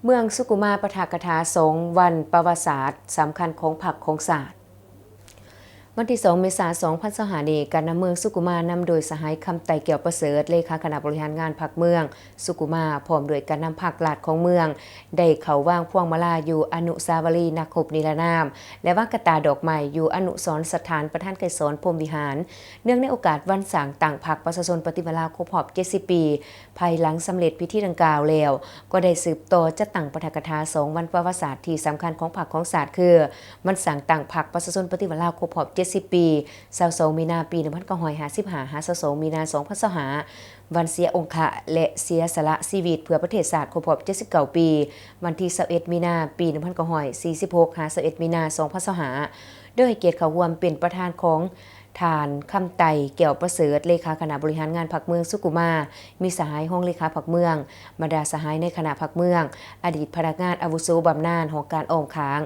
ເມືອງສຸກຸມາ ປາຖະກະຖາສອງວັນປະຫວັດສາດສຳຄັນຂອງພັກຂອງຊາດ. ວັນທີສອງ ເມສາ ສອງພັນຊາວຫ້ານີ້, ການນຳເມືອງສຸກຸມານຳໂດຍສະຫາຍ ຄຳໄຕ ແກ້ວປະເສີດ ເລຂາຄະນະບໍລິຫານງານພັກເມືອງສຸກຸມາ ພ້ອມດ້ວຍການນຳພັກລັດຂອງເມືອງ ໄດ້ເຂົ້າວາງພວງມາລາຢູ່ອະນຸສາວະລີນັກຮົບນິລະນາມ ແລະ ວາງກະຕ່າດອກໄມ້ຢູ່ອະນຸສອນສະຖານປະທານໄກສອນ ພົມວິຫານ ເນື່ອງໃນໂອກາດວັນສ້າງຕັ້ງພັກປະຊາຊົນປະຕິວັດລາວຄົບຮອບເຈັດສິບປີ. ພາຍຫຼັງສຳເລັດພິທີດັ່ງກ່າວແລ້ວ, ກໍໄດ້ສືບຕໍ່ຈັດຕັ້ງປາຖະກະຖາສອງວັນປະຫວັດສາດທີ່ສຳຄັນຂອງພັກຂອງຊາດ ຄື ວັນສ້າງຕັ້ງພັກປະຊາຊົນປະຕິວັດລາວຄົບຮອບເຈັດສິບປີ, ຊາວສອງ ມີນາ ປີໜຶ່ງພັນເກົ້າຮ້ອຍຫ້າສິບຫ້າ ຫາ ຊາວສອງ ມີນາ ສອງພັນຊາວຫ້າ, ວັນເສຍອົງຄະ ແລະ ເສຍສະຫຼະຊີວິດເພື່ອປະເທດຊາດຄົບຮອບເຈັດສິບເກົ້າປີ, ວັນທີຊາວເອັດ ມີນາ ປີໜຶ່ງພັນເກົ້າຮ້ອຍສີ່ສິບຫົກ ຫາ ຊາວເອັດ ມີນາ ສອງພັນຊາວຫ້າ ໂດຍໃຫ້ກຽດເຂົ້າຮ່ວມເປັນປະທານຂອງ ທ່ານ ຄຳໄຕ ແກ້ວປະເສີດ ເລຂາຄະນະບໍລິຫານງານພັກເມືອງສຸກຸມາ, ມີສະຫາຍຮອງເລຂາພັກເມືອງ, ບັນດາສະຫາຍໃນຄະນະພັກເມືອງ, ອະດີດພະນັກງານອາວຸໂສບຳນານຫ້ອງການອ້ອມຂ້າງ,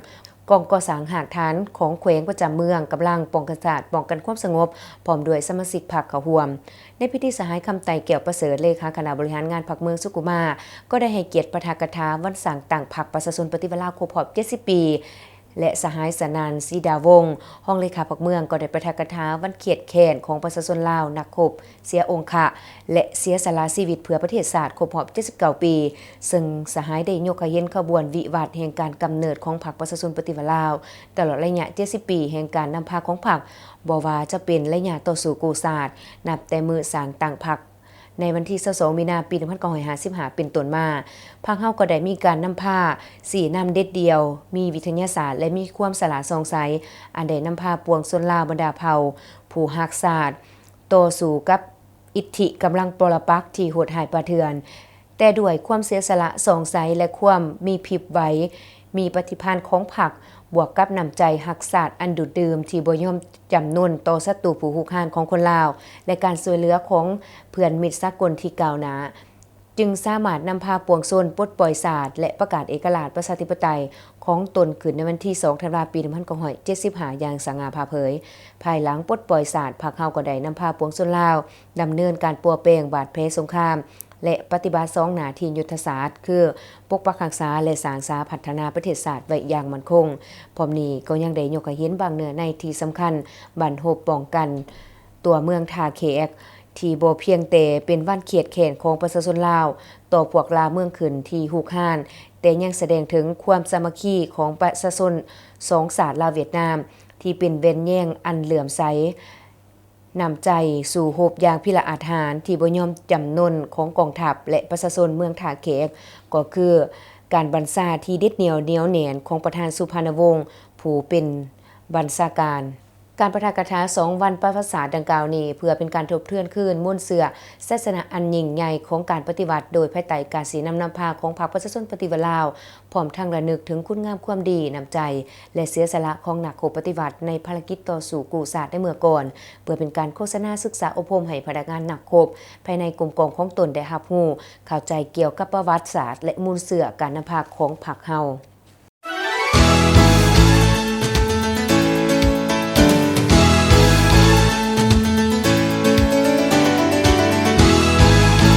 ກອງກໍ່ສ້າງຮາກຖານຂອງແຂວງປະຈຳເມືອງ, ກຳລັງປ້ອງກັນຊາດ, ປ້ອງກັນຄວາມສະຫງົບ, ພ້ອມດ້ວຍສະມາຊິກພັກເຂົ້າຮ່ວມ. ໃນພິທີ, ສະຫາຍ ຄຳໄຕ ແກ້ວປະເສີດ ເລຂາຄະນະບໍລິຫານງານພັກເມືອງສຸກຸມາ ກໍໄດ້ໃຫ້ກຽດປາຖະກະຖາວັນສ້າງຕັ້ງພັກປະຊາຊົນປະຕິວັດລາວຄົບຮອບເຈັດສິບປີ ແລະ ສະຫາຍ ສະໜານ ສີດາວົງ ຮອງເລຂາພັກເມືອງ ກໍໄດ້ປາຖະກະຖາວັນຄຽດແຄ້ນຂອງປະຊາຊົນລາວນັກຮົບເສຍອົງຄະ ແລະ ເສຍສະຫຼະຊີວິດເພື່ອປະເທດຊາດຄົບຮອບເຈັດສິບເກົ້າປີ, ເຊິ່ງສະຫາຍໄດ້ຍົກໃຫ້ເຫັນຂະບວນວິວັດແຫ່ງການກຳເນີດຂອງພັກປະຊາຊົນປະຕິວັດລາວ ຕະຫຼອດໄລຍະເຈັດສິບປີແຫ່ງການນຳພາຂອງພັກ, ບໍ່ວ່າຈະເປັນໄລຍະຕໍ່ສູ້ກູ້ຊາດ ນັບແຕ່ມື້ສ້າງຕັ້ງພັກ ໃນວັນທີຊາວສອງ ມີນາ ປີໜຶ່ງພັນເກົ້າຮ້ອຍຫ້າສິບຫ້າ ເປັນຕົ້ນມາ, ພັກເຮົາກໍໄດ້ມີການນຳພາຊີ້ນຳເດັດດ່ຽວ, ມີວິທະຍາສາດ ແລະ ມີຄວາມສະຫຼາດສ່ອງໃສ, ອັນໄດ້ນຳພາປວງຊົນລາວບັນດາເຜົ່າຜູ້ຮັກຊາດ ຕໍ່ສູ້ກັບອິດທິກຳລັງປໍລະປັກທີ່ໂຫດຮ້າຍປ່າເຖື່ອນ, ແຕ່ດ້ວຍຄວາມເສຍສະຫຼະສ່ອງໃສ ແລະ ຄວາມມີພິບໄວ, ມີປະຕິພັນຂອງພັກ, ບວກກັບນ້ຳໃຈຮັກຊາດອັນດູດດື່ມທີ່ບໍ່ຍອມຈຳນົນຕໍ່ສັດຕູຜູ້ຮຸກຮານຂອງຄົນລາວ ແລະ ການຊ່ວຍເຫຼືອຂອງເພື່ອນມິດສາກົນທີ່ກ້າວໜ້າ, ຈຶ່ງສາມາດນຳພາປວງຊົນປົດປ່ອຍຊາດ ແລະ ປະກາດເອກະລາດປະຊາທິປະໄຕຂອງຕົນຂຶ້ນໃນວັນທີສອງ ທັນວາ ປີໜຶ່ງພັນເກົ້າຮ້ອຍເຈັດສິບຫ້າ ຢ່າງສະຫງ່າຜ່າເຜີຍ. ພາຍຫຼັງປົດປ່ອຍຊາດ, ພັກເຮົາກໍໄດ້ນຳພາປວງຊົນລາວດຳເນີນການປົວແປງບາດແຜສົງຄາມ ແລະ ປະຕິບັດສອງໜ້າທີ່ຍຸດທະສາດ ຄື ປົກປັກຮັກສາ ແລະ ສ້າງສາພັດທະນາປະເທດຊາດໄວ້ຢ່າງໝັ້ນຄົງ. ພ້ອມນີ້ກໍຍັງໄດ້ຍົກໃຫ້ເຫັນບາງເນື້ອໃນທີ່ສຳຄັນ, ບັ້ນຮົບປ້ອງກັນຕົວເມືອງທ່າແຂກ ທີ່ບໍ່ພຽງແຕ່ເປັນວັນຄຽດແຄ້ນຂອງປະຊາຊົນລາວຕໍ່ພວກລ່າເມືອງຂຶ້ນທີ່ຮຸກຮານ, ແຕ່ຍັງສະແດງເຖິງຄວາມສາມັກຄີຂອງປະຊາຊົນສອງຊາດລາວຫວຽດນາມ ທີ່ເປັນແວ່ນແຍງອັນເຫຼື້ອມໃສ ນ້ຳໃຈສູ້ຮົບຢ່າງພິລະອາດຫານທີ່ບໍ່ຍອມຈຳນົນຂອງກອງທັບ ແລະ ປະຊາຊົນເມືອງທ່າແຂກ ກໍຄືການບັນຊາທີ່ເດັດດ່ຽວໜຽວແໜ້ນຂອງປະທານສຸພານຸວົງ ຜູ້ເປັນບັນຊາການ. ການປາຖະກະຖາສອງວັນປະຫວັດສາດດັ່ງກ່າວນີ້ ເພື່ອເປັນການທົບທວນຄືນມູນເຊື້ອໄຊຊະນະອັນຍິ່ງໃຫຍ່ຂອງການປະຕິວັດ ໂດຍພາຍໃຕ້ການຊີ້ນຳນຳພາຂອງພັກປະຊາຊົນປະຕິວັດລາວ, ພ້ອມທັງລະນຶກເຖິງຄຸນງາມຄວາມດີ, ນ້ຳໃຈ ແລະ ເສຍສະຫຼະຂອງນັກຮົບປະຕິວັດໃນພາລະກິດຕໍ່ສູ້ກູ້ຊາດໃນເມື່ອກ່ອນ, ເພື່ອເປັນການໂຄສະນາສຶກສາອົບຮົມໃຫ້ພະນັກງານນັກຮົບພາຍໃນກົມກອງຂອງຕົນໄດ້ຮັບຮູ້ເຂົ້າໃຈກ່ຽວກັບປະຫວັດສາດ ແລະ ມູນເຊື້ອການນຳພາຂອງພັກເຮົາ.